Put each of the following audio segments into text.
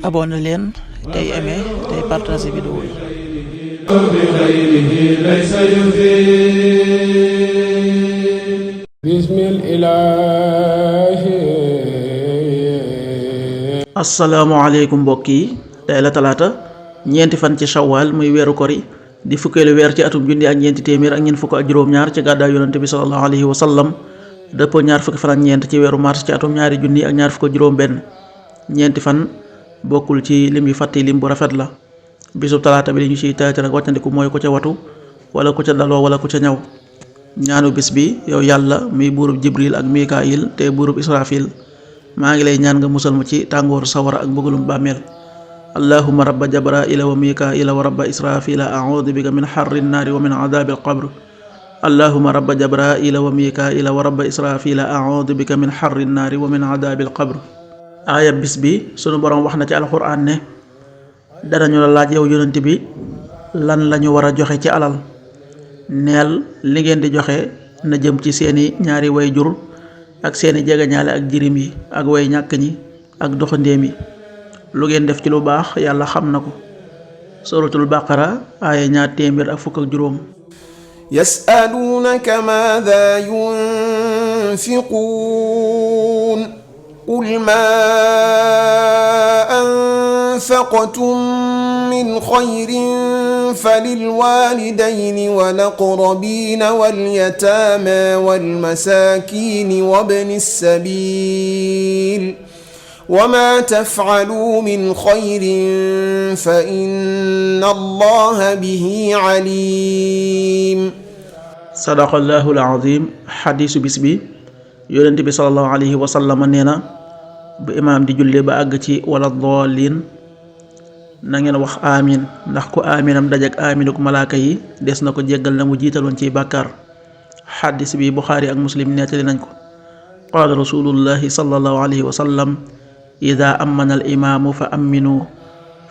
abonné leen tey aimé tey partagé vidéo yi. asalaamaaleykum mbokk yi, tey la talaata ñeenti fan ci shawwal muy weeru kori di fukkeelu weer ci atum junni ak ñeenti téeméer ak ñeent fukk ak juróom-ñaar ci gàddaay yonante bi sallallahu alayhi wa sallam dëppoo ñaar fukki fan ak ñeent ci weeru mars ci atum ñaari junni ak ñaar fukk ak juróom-benn. ñeenti fan bokkul ci lim yu fàtti lim bu rafet la. bisub talaata bi li ñu ciy taati nag wàccandiku mooy ku ca watu wala ku ca daloo wala ku ca ñaw. ñaanu bis bi yow yàlla muy buurub jibril ak mikaayil te buurub israfil, maa ngi lay ñaan nga musal ma ci tàngooru sawara ak mbugalum bàmmeel. allahumma rabba jabraila wa mikaila wa rabba israfila a'udhu bika min harri nnaari wa min adabil qabr. allahumma rabba jabraila wa mikaila wa rabba israfila a'udhu bika min harri nnaari wa min adabil qabr. aaya bis bi sunu boroom wax na ci alxuraan ne danañu la laaj yow yonent bi lan lañu war a joxe ci alal. neel li ngeen di joxe na jëm ci seeni ñaari way jur ak seeni jegeñaale ak jirim yi ak way ñàkk ñi ak doxandéem yi. lu ngeen def ci lu baax yàlla xam na ko. suratul baqara aaya ñaar téeméer ak fukk ak juróom. yasalunaka maada yunfiqun qul ma anfaqtum min xayrin falilwalidayni walaqrabina walyatama walmasakini wabni sabil wama tafcalu min xayrin fa inna allaha bihi alim. sadaqallahu alazim. xadiisu bis bi yonent bi sallallahu alayhi wa sallam nee na bu imaam di julli ba àgg ci wala daalliin na ngeen wax amiin, ndax ku aaminam dajak aaminuk malaaka yi des na ko jéggal na mu jiitaloon ci bàkkaar. xadis bi buxaari ak muslim nettali nañ ko. qaala rasulullahi sallallahu alayhi wa sallam ida amana al imaamu fa aminu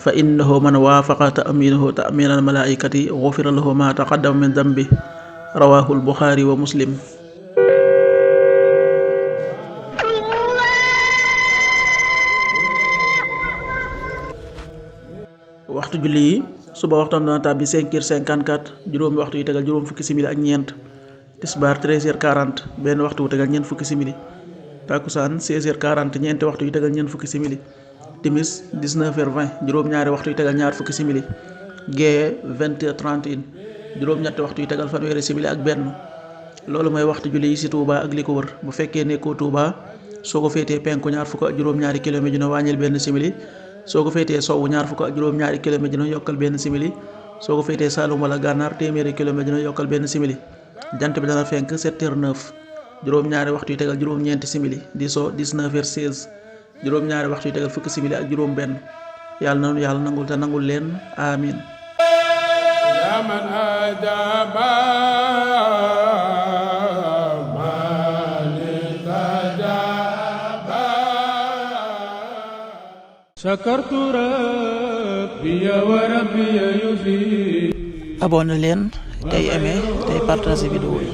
fa innahu man waafaqa ta'miinahu ta'miina al malaaikati gufira lahu ma taqaddama min dambi. rawahu al buxaari wa muslim. waxtu julli yi suba waxtam dana tàbbi 5h54, juróomi waxtu yu tegal juróom fukki simili ak ñeent. tisbaar 13h40, benn waxtu wu tegal ñeent fukki simili. takkusaan 16h40, ñeenti waxtu yu tegal ñeent fukki simili. timis 19h20, juróom-ñaari waxtu yu tegal ñaar fukki simili. gee 20h31, juróom-ñetti waxtu yu tegal fanweeri simili ak benn. loolu mooy waxtu julli yi ci Touba ak li ko wër. bu fekkee nekkoo Touba soo ko féetee penku ñaar fukk ak juróom-ñaari kilomètre dina wàññil benn simili. soo ko féetee sowwu ñaar fukk ak juróom-ñaari kilomètre dina yokkal benn simili. soo ko féetee Saalum wala Gànnaar téeméeri kilomètre dina yokkal benn simili. jant bi dana fenk 7h09, juróom-ñaari waxtu yu tegal juróom-ñeenti simili. di so 19h16, juróom-ñaari waxtu yu tegal fukki simili ak juróom benn. yàlla nanu yàlla nangul te nangul leen amin. abonné leen tey aimé tey partagé vidéo yi.